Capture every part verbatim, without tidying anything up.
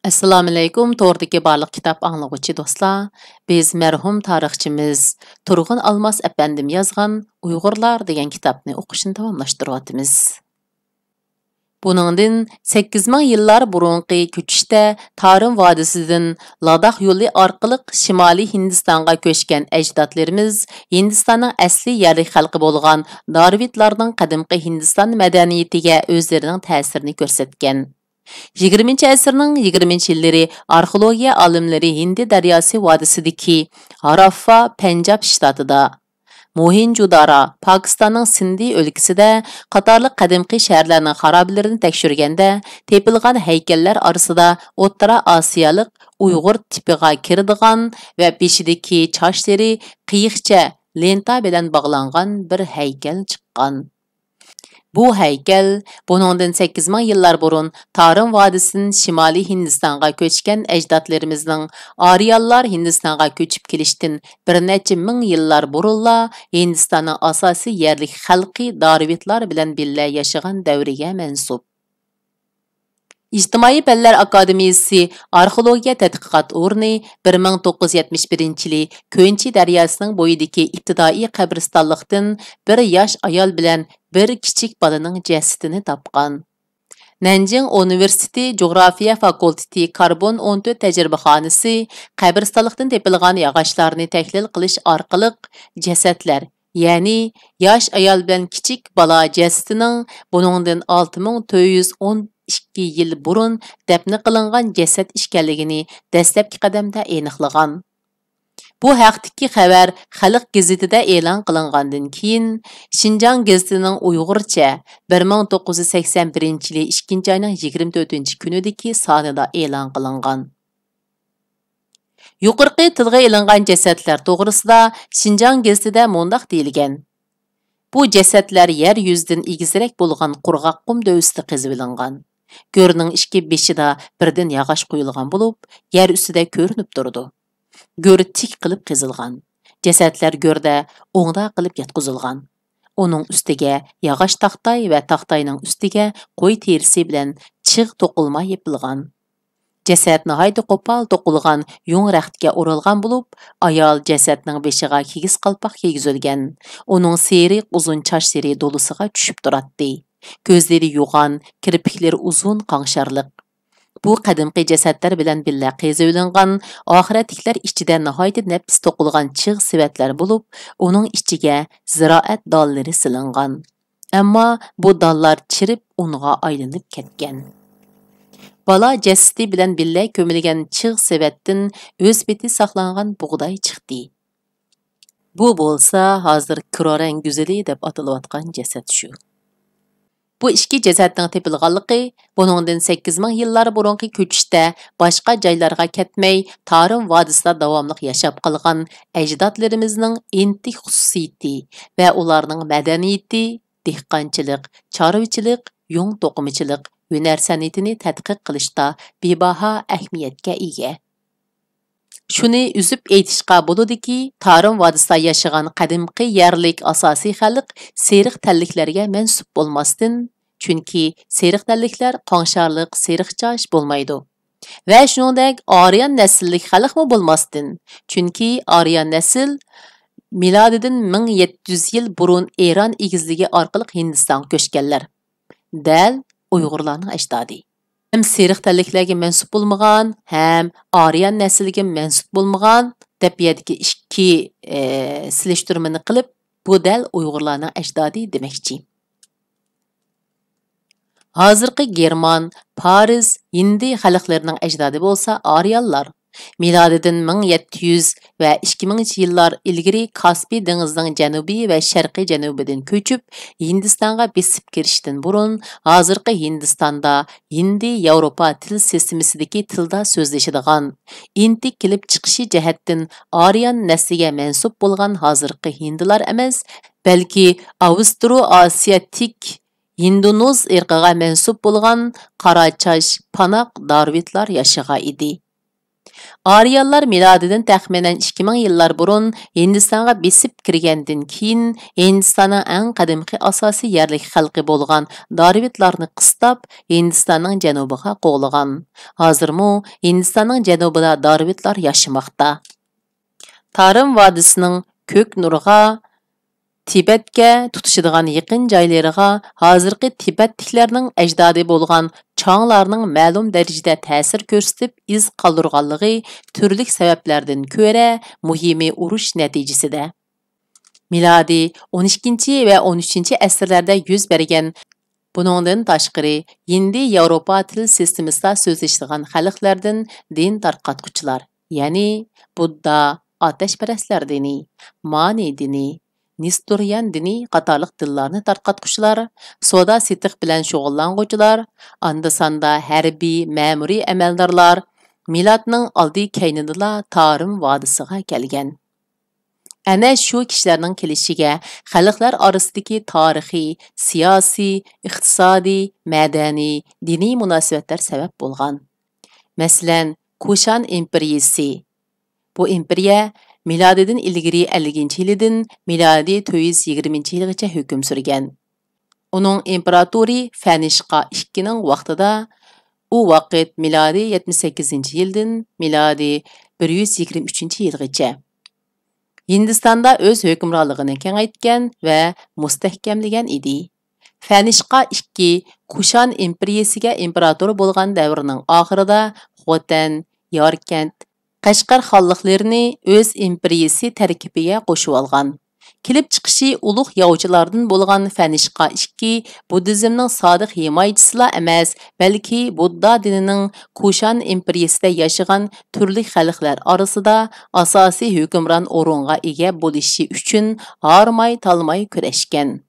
ئەسسالامۇئەلەيكۇم، توردىكى بارلىق كىتاب ئاڭلىغۇچى دوستلار. بىز مەرھۇم تارىخچىمىز تۇرغۇن ئالماس ئەپەندىم يازغان ئۇيغۇرلار دېگەن كىتابنى ئوقۇشنى داۋاملاشتۇرۇۋاتىمىز. بۇنىڭدىن سەككىز مىڭ يىللار بۇرۇنقى كۆچۈشتە تارىم ۋادىسىدىن لاداخ يولى ئارقىلىق شىمالىي ھىندىستانغا كۆچكەن ئەجدادلىرىمىز ھىندىستاننىڭ ئەسلىي يەرلىك خەلقى بولغان داروىدلارنىڭ قەدىمكى ھىندىستان مەدەنىيىتىگە ئۆزلىرىنىڭ تەسىرىنى كۆرسەتكەن. يىگىرمىنچى ئەسىرنىڭ يىگىرمىنچى يىللىرى ئارخېئولوگىيە ئالىملىرى ھىندى دەرياسى ۋادىسىدىكى ھاراففا، پەنجاب شتاتىدا، موھېنجودارا، پاكىستاننىڭ سىندى ئۆلكىسىدە قاتارلىق قەدىمكى شەھەرلەرنىڭ خارابىلىرىنى تەكشۈرگەندە، تېپىلغان ھەيكەللەر ئارىسىدا ئوتتۇرا ئاسىيالىق ئۇيغۇر تىپىغا كىرىدىغان ۋە بېشىدىكى چاچلىرى قېيىقچە لېنتا بىلەن باغلانغان بىر ھەيكەل چىققان. بۇ ھەيكەل بۇنىڭدىن سەككىز مىڭ يىللار بۇرۇن تارىم ۋادىسىدىن شىمالىي ھىندىستانغا كۆچكەن ئەجدادلىرىمىزنىڭ ئارىيانلار ھىندىستانغا كۆچۈپ كېلىشتىن بىر نەچچە مىڭ يىللار بۇرۇنلا ھىندىستاننىڭ ئاساسىي يەرلىك خەلقى داروىدلار بىلەن بىللە ياشىغان دەۋرىگە مەنسۇپ. ئىجتىمائىي پەنلەر ئاكادېمىيىسى ئارخېئولوگىيە تەتقىقات ئورنى بىر مىڭ توققۇز يۈز يەتمىش بىرىنچى يىلى كۆنچى دەرياسىنىڭ بويىدىكى ئىپتىدائىي قەبرىستانلىقتىن بىر ياش ئايال بىلەن بىر كىچىك بالىنىڭ جەسىتىنى تاپقان. نەنجىڭ ئۇنىۋېرسىتېتى جۇغراپىيە فاكۇلتېتى كاربون ئون تۆت تەجرىبىخانىسى قەبرىستانلىقتىن تېپىلغان ياغاچلارنى تەھلىل قىلىش ئارقىلىق جەسەتلەر، يەنى ياش ئايال بىلەن كىچىك بالا جەسىتىنىڭ بۇنىڭدىن ئالتە مىڭ تۆت يۈز ئون ئىككى يىل بۇرۇن دەپنە قىلىنغان جەسەت ئىكەنلىكىنى دەسلەپكى قەدەمدە ئېنىقلىغان. بۇ ھەقتىكى خەۋەر خەلق گېزىتىدە ئېلان قىلىنغاندىن كېيىن، شىنجاڭ گېزىتىنىڭ ئۇيغۇرچە بىر مىڭ توققۇز يۈز سەكسەن بىرىنچى يىلى ئىككىنچى ئاينىڭ يىگىرمە تۆتىنچى كۈنىدىكى سانىدا ئېلان قىلىنغان. يۇقىرىقى تىلغا ئېلىنغان جەسەتلەر توغرىسىدا شىنجاڭ گېزىتىدە مۇنداق دېيىلگەن: بۇ جەسەتلەر يەر يۈزىدىن ئېگىزرەك بولغان قۇرغاق قۇم دۆۋىسىدە قېزىۋېلىنغان. گۆرنىڭ ئىككى بېشىدا بىردىن ياغاچ قويۇلغان بولۇپ، يەر ئۈستىدە كۆرۈنۈپ تۇرىدۇ. گۆر تىك قىلىپ قېزىلغان. جەسەتلەر گۆردە ئوڭدا قىلىپ ياتقۇزۇلغان. ئۇنىڭ ئۈستىگە ياغاچ تاختاي ۋە تاختاينىڭ ئۈستىگە قوي تېرىسى بىلەن چىغ توقۇلما يېپىلغان. جەسەت ناھايىتى قوپال توقۇلغان يۇڭ رەختكە ئورالغان بولۇپ، ئايال جەسەتنىڭ بېشىغا كىگىز قالپاق كىيگۈزۈلگەن. ئۇنىڭ سېرىق ئۇزۇن چاچلىرى دولىسىغا چۈشۈپ تۇراتتى. كۆزلىرى يوغان، كىرپىكلىرى ئۇزۇن، قاڭشارلىق. بۇ قەدىمكى جەسەتلەر بىلەن بىللە قېزىۋېلىنغان، ئاخىرەتلىكلەر ئىچىدە ناھايىتى نەپىس توقۇلغان چىغ سېۋەتلەر بولۇپ، ئۇنىڭ ئىچىگە زىرائەت دانلىرى سېلىنغان. ئەمما بۇ دانلار چىرىپ ئۇنغا ئايلىنىپ كەتكەن. بالا جەسىتى بىلەن بىللە كۆمۈلگەن چىغ سېۋەتتىن ئۆز پېتى ساقلانغان بۇغداي چىقتى. بۇ بولسا ھازىر كرورەڭ گۈزىلى دەپ ئاتىلىۋاتقان جەسەت شۇ. بۇ ئىككى جەسەتنىڭ تېپىلغانلىقى بۇنىڭدىن سەككىز مىڭ يىللار بۇرۇنقى كۆچۈشتە باشقا جايلارغا كەتمەي، تارىم ۋادىسىدا داۋاملىق ياشاپ قالغان ئەجدادلىرىمىزنىڭ ئېنتىك خۇسۇسىيىتى ۋە ئۇلارنىڭ مەدەنىيىتى، دېھقانچىلىق، چارۋىچىلىق، يۇڭ توقۇمىچىلىق ھۈنەر سەنئىتىنى تەتقىق قىلىشتا بىباھا ئەھمىيەتكە ئىگە. شۇنى ئۈزۈپ ئېيتىشقا بولىدۇكى، تارىم ۋادىسىدا ياشىغان قەدىمكى يەرلىك ئاساسىي خەلق سېرىق تەنلىكلەرگە مەنسۇپ بولماستىن، چۈنكى سېرىق تەنلىكلەر قاڭشارلىق سېرىق چاچ بولمايدۇ. ۋە شۇنىڭدەك ئارىيان نەسىللىك خەلقمۇ بولماستىن، چۈنكى ئارىيان نەسىل مىلادىدىن مىڭ يەتتە يۈز يىل بۇرۇن ئىران ئېگىزلىكى ئارقىلىق ھىندىستانغا كۆچكەنلەر. دەل ئۇيغۇرلارنىڭ ئەجدادى. ھەم سېرىق تەنلىكلەرگە مەنسۇپ بولمىغان، ھەم ئارىيان نەسلىگە مەنسۇپ بولمىغان دەپ بۇ يەردىكى ئىككى، ئى، سېلىشتۇرمىنى قىلىپ، بۇ دەل ئۇيغۇرلارنىڭ ئەجدادى دېمەكچى. ھازىرقى گېرمان، پارس، ھىندى خەلقلىرىنىڭ ئەجدادى بولسا ئارىيانلار. مىلادىدىن مىڭ يەتتە يۈز ۋە ئىككى مىڭىنچى يىللار ئىلگىرى كاسپىي دېڭىزىنىڭ جەنۇبىي ۋە شەرقىي جەنۇبىدىن كۆچۈپ، ھىندىستانغا بېسىپ كىرىشتىن بۇرۇن، ھازىرقى ھىندىستاندا ھىندى ياۋروپا تىل سىستېمىسىدىكى تىلدا سۆزلىشىدىغان، ئېنتىك كېلىپ چىقىشى جەھەتتىن ئارىيان نەسلىگە مەنسۇپ بولغان ھازىرقى ھىندىلار ئەمەس، بەلكى ئاۋسترو ئاسىياتىك ھىندۇنۇز ئىرقىغا مەنسۇپ بولغان قارا چاچ پاناق داروىدلار ياشىغان ئىدى. ئارىيانلار مىلادىدىن تەخمىنەن ئىككى مىڭ يىللار بۇرۇن ھىندىستانغا بېسىپ كىرگەندىن كېيىن، ھىندىستاننىڭ ئەڭ قەدىمكى ئاساسىي يەرلىك خەلقى بولغان دارۋىدلارنى قىستاپ، ھىندىستاننىڭ جەنۇبىغا قوغلىغان. ھازىرمۇ ھىندىستاننىڭ جەنۇبىدا دارۋىدلار ياشىماقتا. تارىم ۋادىسىنىڭ كۆكنۇرغا، تىبەتكە تۇتىشىدىغان يېقىن جايلىرىغا ھازىرقى تىبەتلىكلەرنىڭ ئەجدادى بولغان چاڭلارنىڭ مەلۇم دەرىجىدە تەسىر كۆرسىتىپ ئىز قالدۇرغانلىقى تۈرلۈك سەۋەبلەردىن كۆرە مۇھىمى ئۇرۇش نەتىجىسىدە، مىلادىي ئون ئىككىنچى ۋە ئون ئۈچىنچى ئەسىرلەردە يۈز بەرگەن. بۇنىڭدىن تاشقىرى، ھىندى ياۋروپا تىل سىستېمىسىدا سۆزلىشىدىغان خەلقلەردىن دىن تارقاتقۇچىلار، يەنى بۇددا، ئاتەشپەرەسلەر دىنى، مانى دىنى، نېستۇرىيان دىنى قاتارلىق دىنلارنى تارقاتقۇچىلار، سودا سېتىق بىلەن شۇغۇللانغۇچىلار، ئاندا-ساندا ھەربىي، مەمۇرىي ئەمەلدارلار مىلادنىڭ ئالدى كەينىدىلا تارىم ۋادىسىغا كەلگەن. ئەنە شۇ كىشىلەرنىڭ كېلىشىگە خەلقلەر ئارىسىدىكى تارىخىي، سىياسىي، ئىقتىسادىي، مەدەنىي، دىنىي مۇناسىۋەتلەر سەۋەب بولغان. مەسىلەن، كۇشان ئىمپېرىيىسى. بۇ ئىمپېرىيە مىلادىدىن ئىلگىرى ئەللىكىنچى يىلىدىن مىلادىي تۆت يۈز يىگىرمىنچى يىلغىچە ھۆكۈم سۈرگەن. ئۇنىڭ ئىمپېراتورى فەنىشقا ئىككىنىڭ ۋاقتىدا، ئۇ ۋاقىت مىلادىي يەتمىش سەككىزىنچى يىلدىن مىلادىي بىر يۈز يىگىرمە ئۈچىنچى يىلغىچە ھىندىستاندا ئۆز ھۆكۈمرانلىقىنى كېڭەيتكەن ۋە مۇستەھكەملىگەن ئىدى. فەنىشقا ئىككى كۇشان ئىمپېرىيىسىگە ئىمپېراتور بولغان دەۋرنىڭ ئاخىرىدا خوتەن، ياركەنت، قەشقەر خانلىقلىرىنى ئۆز ئىمپېرىيىسى تەركىبىگە قوشۇۋالغان. كېلىپ چىقىشى ئۇلۇغ ياۋچىلاردىن بولغان فەنىشقا ئىككى بۇددىزمنىڭ سادىق ھىمايىچىسىلا ئەمەس، بەلكى بۇددا دىنىنىڭ كۇشان ئىمپېرىيىسىدە ياشىغان تۈرلۈك خەلقلەر ئارىسىدا ئاساسىي ھۆكۈمران ئورۇنغا ئىگە بولۇشى ئۈچۈن ھارماي-تالماي كۈرەشكەن.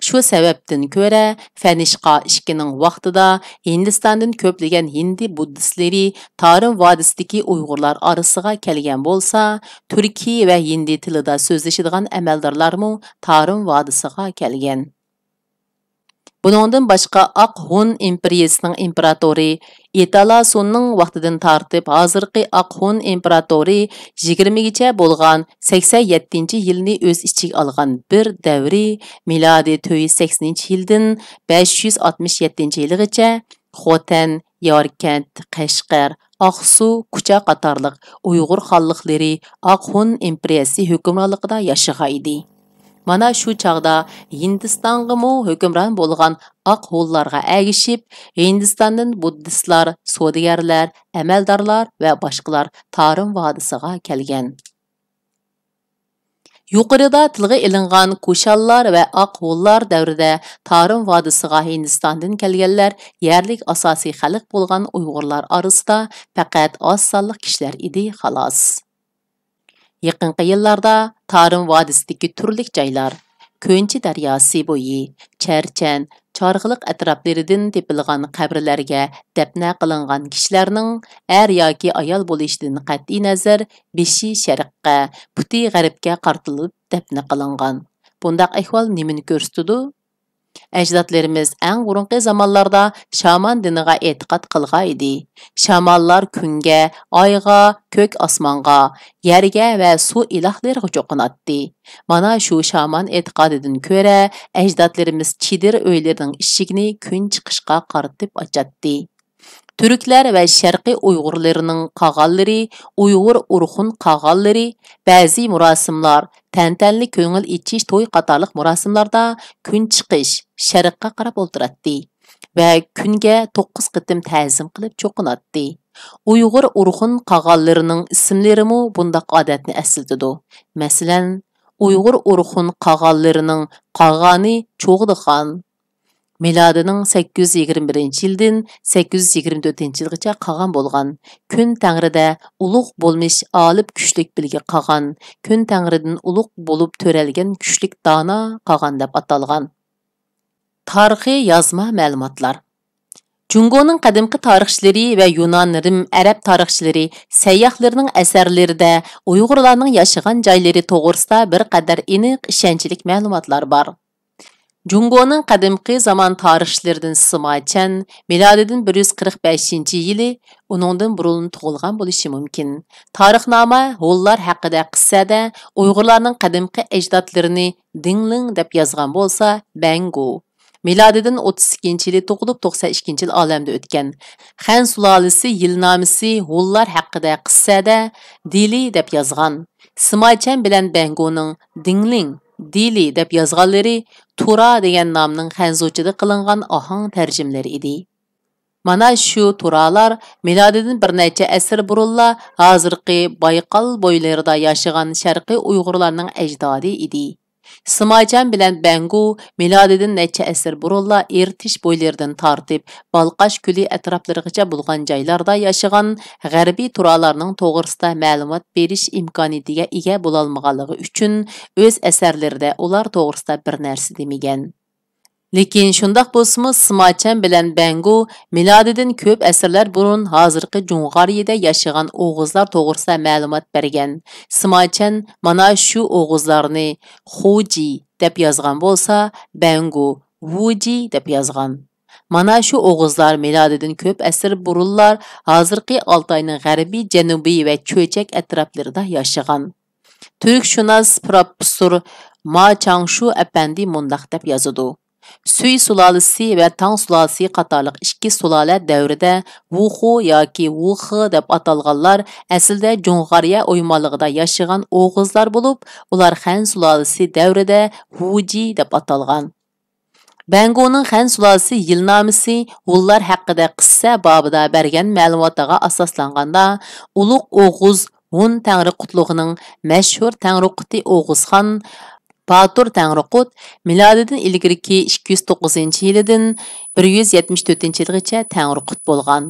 شۇ سەۋەبتىن كۆرە، فەنىشقا ئىككىنىڭ ۋاقتىدا ھىندىستاندىن كۆپلىگەن ھىندى بۇددىستلىرى تارىم ۋادىسىدىكى ئۇيغۇرلار ئارىسىغا كەلگەن بولسا، تۈركىي ۋە ھىندى تىلىدا سۆزلىشىدىغان ئەمەلدارلارمۇ تارىم ۋادىسىغا كەلگەن. بۇنىڭدىن باشقا، ئاق ھون ئىمپېرىيىسىنىڭ ئىمپېراتورى ئېتالاسوننىڭ ۋاقتىدىن تارتىپ ھازىرقى ئاق ھون ئىمپېراتورى يىگىرمىگىچە بولغان سەكسەن يەتتىنچى يىلنى ئۆز ئىچىگە ئالغان بىر دەۋرى، مىلادىي تۆت يۈز سەكسىنىنچى يىلدىن بەش يۈز ئاتمىش يەتتىنچى يىلىغىچە خوتەن، ياركەنت، قەشقەر، ئاقسۇ، كۇچا قاتارلىق ئۇيغۇر خانلىقلىرى ئاق ھون ئىمپېرىيەسى ھۆكۈمرانلىقىدا ياشىغان ئىدى. مانا شۇ چاغدا ھىندىستانغىمۇ ھۆكۈمران بولغان ئاق ھونلارغا ئەگىشىپ، ھىندىستاندىن بۇددىستلار، سودىگەرلەر، ئەمەلدارلار ۋە باشقىلار تارىم ۋادىسىغا كەلگەن. يۇقىرىدا تىلغا ئېلىنغان كۇشانلار ۋە ئاق ھونلار دەۋرىدە تارىم ۋادىسىغا ھىندىستاندىن كەلگەنلەر يەرلىك ئاساسىي خەلق بولغان ئۇيغۇرلار ئارىسىدا پەقەت ئاز سانلىق كىشىلەر ئىدى، خالاس. يېقىنقى يىللاردا تارىم ۋادىسىدىكى تۈرلۈك جايلار، كۆنچى دەرياسى بويى، چەرچەن، چارغىلىق ئەتراپلىرىدىن تېپىلغان قەبرىلەرگە دەپنە قىلىنغان كىشىلەرنىڭ ئەر ياكى ئايال بولۇشىدىن قەتئىينەزەر، بېشى شەرققە، پۇتى غەربكە قارىتىلىپ دەپنە قىلىنغان. بۇنداق ئەھۋال نېمىنى كۆرسىتىدۇ؟ ئەجدادلىرىمىز ئەڭ بۇرۇنقى زامانلاردا شامان دىنىغا ئېتىقاد قىلغان ئىدى. شامانلار كۈنگە، ئايغا، كۆك ئاسمانغا، يەرگە ۋە سۇ ئىلاھلىرىغا چوقۇناتتى. مانا شۇ شامان ئېتىقادىدىن كۆرە، ئەجدادلىرىمىز چېدىر ئۆيلىرىنىڭ ئىشىكىنى كۈن چىقىشقا قارىتىپ ئاچاتتى. تۈركلەر ۋە شەرقىي ئۇيغۇرلىرىنىڭ قاغانلىرى، ئۇيغۇر ئورخۇن قاغانلىرى، بەزى مۇراسىملار، تەنتەنىلىك كۆڭۈل ئېچىش توي قاتارلىق مۇراسىملاردا كۈن چىقىش، شەرققە قاراپ ئولتۇراتتى ۋە كۈنگە توققۇز قېتىم تەزىم قىلىپ چوقۇناتتى. ئۇيغۇر ئورخۇن قاغانلىرىنىڭ ئىسىملىرىمۇ بۇنداق ئادەتنى ئەسلىتىدۇ. مەسىلەن، ئۇيغۇر ئورخۇن قاغانلىرىنىڭ قاغانى چوغدىخان، مىلادىنىڭ سەككىز يۈز يىگىرمە بىرىنچى يىلدىن سەككىز يۈز يىگىرمە تۆتىنچى يىلغىچە قاغان بولغان، كۈن تەڭرىدە ئۇلۇغ بولمىش ئالىپ كۈچلۈك بىلگە قاغان، كۈن تەڭرىدىن ئۇلۇغ بولۇپ تۆرەلگەن كۈچلۈك دانا قاغان دەپ ئاتالغان. تارىخىي يازما مەلۇماتلار. جۇڭگونىڭ قەدىمكى تارىخچىلىرى ۋە يۇنان، رىم، ئەرەب تارىخچىلىرى، سەيياھلىرىنىڭ ئەسەرلىرىدە ئۇيغۇرلارنىڭ ياشىغان جايلىرى توغرىسىدا بىر قەدەر ئېنىق، ئىشەنچلىك مەلۇماتلار بار. جۇڭگونىڭ قەدىمكى زامان تارىخچىلىرىدىن سىما چەن مىلادىدىن بىر يۈز قىرىق بەشىنچى يىلى ئۇنىڭدىن بۇرۇن تۇغۇلغان بولۇشى مۇمكىن. تارىخنامە ھونلار ھەققىدە قىسسەدە ئۇيغۇرلارنىڭ قەدىمكى ئەجدادلىرىنى دىڭلىڭ دەپ يازغان بولسا، بەڭگۇ مىلادىدىن ئوتتۇز ئىككىنچى يىلى تۇغۇلۇپ، توقسان ئىككىنچى يىل ئالەمدىن ئۆتكەن. خەن سۇلالىسى يىلنامىسى ھونلار ھەققىدە قىسسەدە دىلى دەپ يازغان. سىما چەن بىلەن بەڭگۇنىڭ دىڭلىڭ، دىلى دەپ يازغانلىرى تۇرا دېگەن نامنىڭ خەنزۇچىدا قىلىنغان ئاھاڭ تەرجىمىلىرى ئىدى. مانا شۇ تۇرالار مىلادىدىن بىر نەچچە ئەسىر بۇرۇنلا ھازىرقى بايقال بويلىرىدا ياشىغان شەرقىي ئۇيغۇرلارنىڭ ئەجدادى ئىدى. سىما چەن بىلەن بەڭگۇ مىلادىدىن نەچچە ئەسىر بۇرۇنلا ئېرتىش بويلىرىدىن تارتىپ، بالقاش كۆلى ئەتراپلىرىغىچە بولغان جايلاردا ياشىغان غەربىي تۇرالارنىڭ توغرىسىدا مەلۇمات بېرىش ئىمكانىيىتىگە ئىگە بولالمىغانلىقى ئۈچۈن، ئۆز ئەسەرلىرىدە ئۇلار توغرىسىدا بىر نەرسە دېمىگەن. لېكىن شۇنداق بولسىمۇ، سىما چەن بىلەن بەڭگۇ مىلادىدىن كۆپ ئەسىرلەر بۇرۇن ھازىرقى جۇڭغارىيىدە ياشىغان ئوغۇزلار توغرىسىدا مەلۇمات بەرگەن. سىما چەن مانا شۇ ئوغۇزلارنى خۇجى دەپ يازغان بولسا، بەڭگۇ ۋۇجى دەپ يازغان. مانا شۇ ئوغۇزلار مىلادىدىن كۆپ ئەسىر بۇرۇنلار ھازىرقى ئالتاينىڭ غەربىي، جەنۇبىي ۋە چۆچەك ئەتراپلىرىدا ياشىغان. تۈركشۇناس پروفېسسور ما چاڭشۇ ئەپەندى مۇنداق دەپ يازىدۇ: سۈي سۇلالىسى ۋە تاڭ سۇلالىسى قاتارلىق ئىككى سۇلالە دەۋرىدە ۋۇخۇ ياكى ۋۇخې دەپ ئاتالغانلار ئەسلىدە جۇڭغارىيە ئويمانلىقىدا ياشىغان ئوغۇزلار بولۇپ، ئۇلار خەن سۇلالىسى دەۋرىدە ۋۇجى دەپ ئاتالغان. بەڭگۇنىڭ خەن سۇلالىسى يىلنامىسى ھونلار ھەققىدە قىسسە بابىدا بەرگەن مەلۇماتىغا ئاساسلانغاندا، ئۇلۇغ ئوغۇز ھون تەڭرىقۇتلۇقىنىڭ مەشھۇر تەڭرىقۇتى ئوغۇزخان باتۇر تەڭرىقۇت مىلادىدىن ئىلگىرىكى ئىككى يۈز توققۇزىنچى يىلىدىن بىر يۈز يەتمىش تۆتىنچى يىلغىچە تەڭرىقۇت بولغان.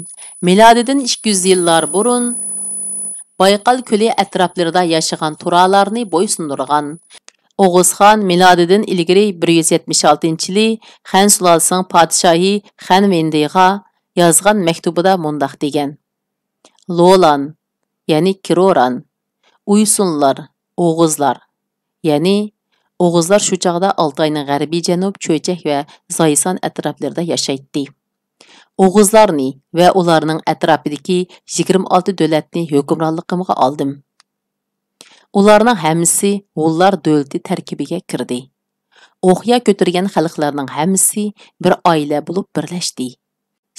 مىلادىدىن ئىككى يۈز يىللار بۇرۇن بايقال كۆلى ئەتراپلىرىدا ياشىغان تۇرالارنى بويسۇندۇرغان. ئوغۇزخان مىلادىدىن ئىلگىرى بىر يۈز يەتمىش ئالتىنچى يىلى خەن سۇلالىسىنىڭ پادىشاھى خەن ۋېندىغا يازغان مەكتۇبىدا مۇنداق دېگەن: لولان، يەنى كىروران، ئۇيسۇنلار، ئوغۇزلار، يەنى ئوغۇزلار شۇ چاغدا ئالتاينىڭ غەربىي جەنۇب، چۆچەك ۋە زايسان ئەتراپلىرىدا ياشايتتى. ئوغۇزلارنى ۋە ئۇلارنىڭ ئەتراپىدىكى يىگىرمە ئالتە دۆلەتنى ھۆكۈمرانلىقىمغا ئالدىم. ئۇلارنىڭ ھەممىسى ھونلار دۆلىتى تەركىبىگە كىردى. ئوقيا كۆتۈرگەن خەلقلەرنىڭ ھەممىسى بىر ئائىلە بولۇپ بىرلەشتى.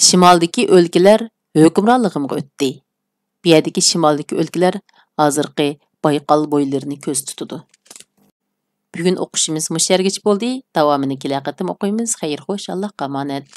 شىمالدىكى ئۆلكىلەر ھۆكۈمرانلىقىمغا ئۆتتى. بۇ يەردىكى شىمالدىكى ئۆلكىلەر ھازىرقى بايقال بويلىرىنى كۆزدە تۇتىدۇ. بۈگۈن ئوقۇشىمىز مۇشۇ يەرگىچە بولدى. داۋامىنى كېلەر قېتىم ئوقۇيمىز. خەير خوش، ئاللاھقا ئامانەت.